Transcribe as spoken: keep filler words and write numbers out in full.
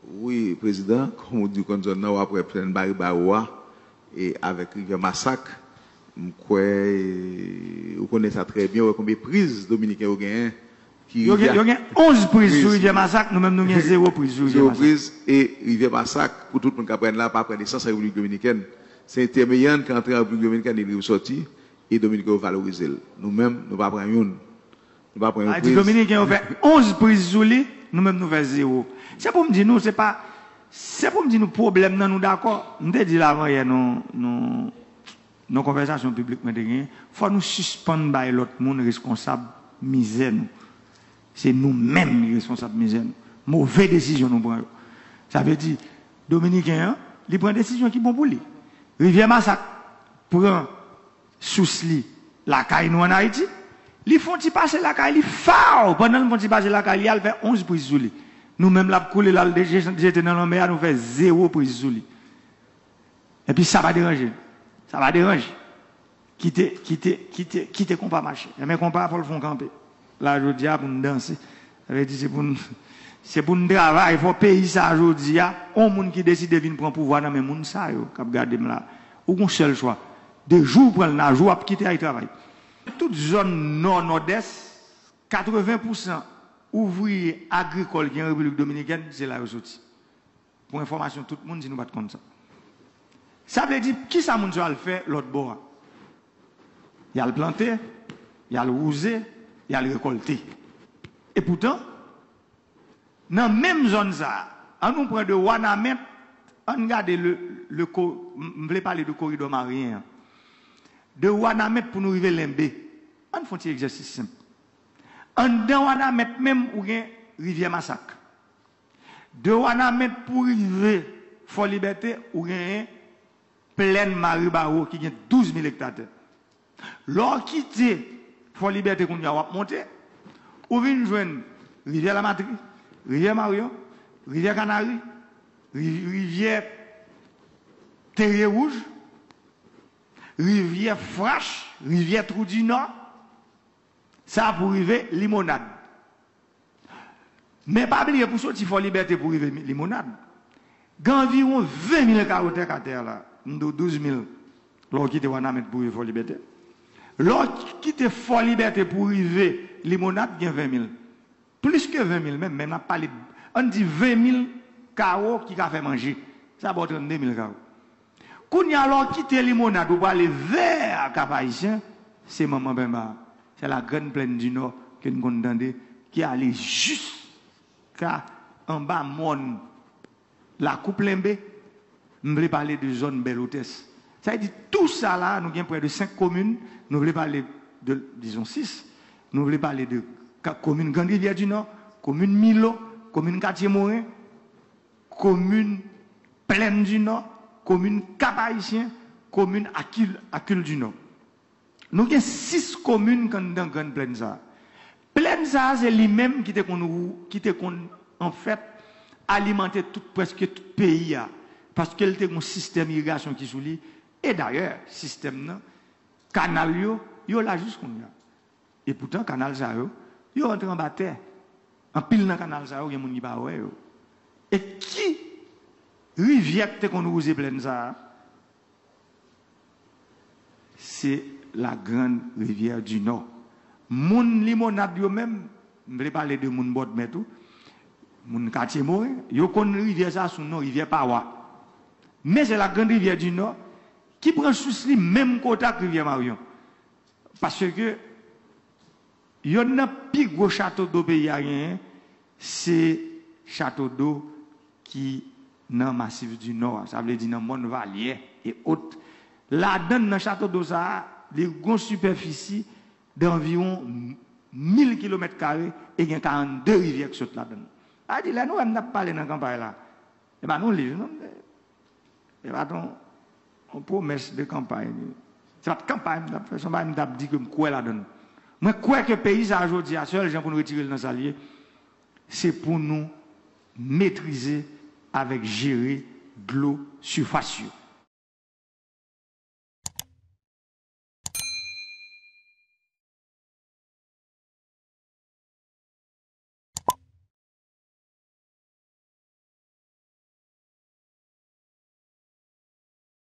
Wi, Prezidan, kòm ou di w konn zòn nan, w ap wè plèn Baribawo a, e avèk Rivyè Masak, m kwè, e, ou konnen sa trè byen, ou wè konbyen priz Dominiken yo genyen. Ki Yo gen, rivyè yo gen onz priz sou Rivyè Masak, nou menm nou gen zewo priz sou Rivyè Masak. Zewo priz, e Rivyè Masak, pou tout moun k ap pran la, pa pran nesans an Repiblik Dominikèn. Se entèmeyan ki antre an Repiblik Dominikèn, e li resòti, e Dominiken yo valorize l. Nou menm, nou pa pran youn. Nou pa pran yon priz. Sa di Dominiken yo fè onz priz sou li, nou menm nou fè zewo. Se pou m di nou, se pa, se pou m di nou pwoblèm nan nou dakò. M te di l avan yè nan, nan, nan konvèsasyon piblik mwen te genyen, fò nou sispann bay lòt moun reskonsab mizè nou. Se nou menm ki reskonsab mizè nou. Move desizyon nou pran yo. Sa vle di, Dominiken an, li pran desizyon ki bon pou li. Rivyè Masak pran sous li lakay nou ann Ayiti. Li fè yon ti pase lakay li, faw! Pandan l fè yon ti pase lakay li, al fè onz priz sou li. Nou menm l ap koule, l al de-, jete nan lanmè a, nou fè zewo priz sou li. Epi sa pa deranje. Sa pa deranje. Kite, kite, kite, kite konpa mache. Enben konpa a fò l fè yon kanpe. La jodi a pou n danse. Sa vle di se pou n, se pou n travay. Fò peyi sa a jodi a, yon moun ki deside vin pran pouvwa nan men moun sa yo k ap gade m la. Ou gon sèl chwa. De jou w pran l nan jou w ap kite al travay. Tout zòn nò, nòdès, katreven pousan ouvriye agrikòl ki an Repiblik Dominikèn, se la yo soti. Pou enfòmasyon tout moun, si nou pa t konn sa. Sa vle di, kisa moun sa yo al fè lòt bò a? Y al plante, y al wouze, y al rekòlte. Epoutan, nan menm zòn sa a, ann nou pran de Wanament, ann gade le, le ko-, m, m vle pale de koridò maryen an. De Wanament pou nou rive Lenbe. Ann fè yon ti egzèsis senp. Anndan Wanament menm, ou gen Rivyè Masak. De Wanament pou rive Fò Libète, ou genyen plèn Maribawo ki gen douz mil ekta tè. Lè w kite Fò Libète kounye a, w ap monte, ou vin jwenn Rivyè Lamatri, Rivyè Maryon, Rivyè Kanari, ri-, Rivyè Terye Wouj, Rivyè Frach, Rivyè Twou di Nò, sa pou rive Limonad. Men pa bliye pou soti Fò Libète pou rive Limonad, gen anviwon ven mil kawo tè k atè a la. M di w douz mil lè w kite Wanament pou rive Fò Libète. Lè w kite Fò Libète pou rive Limonad, gen ven mil. Plis ke ven mil menm, men n ap pale, ann di ven mil kawo ki ka fè manje. Sa ba w trannde mil kawo. Kounye a, lè w kite Limonad, ou prale vè Kap Ayisyen, se Manman Penba. Se la Grande Plaine du Nord ke n konn tande, ki ale jiska anba mòn Lakoup Lenbe. M vle pale de zòn Bèl Otès. Sa vle di, tou sa la, nou gen prè de senk komin, nou vle pale de, dizon sis, nou vle pale de ka-, komin Grand Rivière du Nord, komin Milo, komin Katye Moren, komin Plèn di Nò, komin Kap Ayisyen, komin Akil, Akil di Nò. Nou gen sis komin k anndan Grann Plèn sa a. Plèn sa a, se li menm ki te konn wou-, ki te konn, anfèt, alimante tout, prèske tout peyi a. Paske l te gen yon sistèm irigasyon ki sou li. E dayè, sistèm nan, kanal yo, yo la jis kounye a. Epoutan, kanal sa yo, yo rantre anba tè. Anpil nan kanal sa yo, gen moun ki pa wè yo. E ki rivyè k te konn wouze plèn sa a? Se la Grande Rivière du Nord. Moun Limonad yo menm, m vle pale de moun Bòdmè tou, moun Katye Moren, yo konn rivyè sa a sou non Rivyè Pawa. Men se la Grande Rivière du Nord ki pran sous li menm kote ak Rivyè Maryon. Paske yonn nan pi gwo chato do peyi a genyen, se chato do ki nan Masif di Nò a, sa vle di nan Mòn Valyè e ot. Ladann nan chato do sa a, li gon sipèfisi danviwon mil kilomèt kare e gen karannde rivyè k sot ladann. Sa vle di, lè nou wè m t ap pale nan kanpay la, e pa nan liv, non. E pa t yon, yon pwomès de kanpay. Se pa t kanpay m t ap fè, se yon bagay m t ap di ke m kwè ladann. Mwen kwè ke peyi sa a jodi a, sèl jan pou nou retire l nan sa l ye, se pou nou metrize avèk jere dlo sifas yo.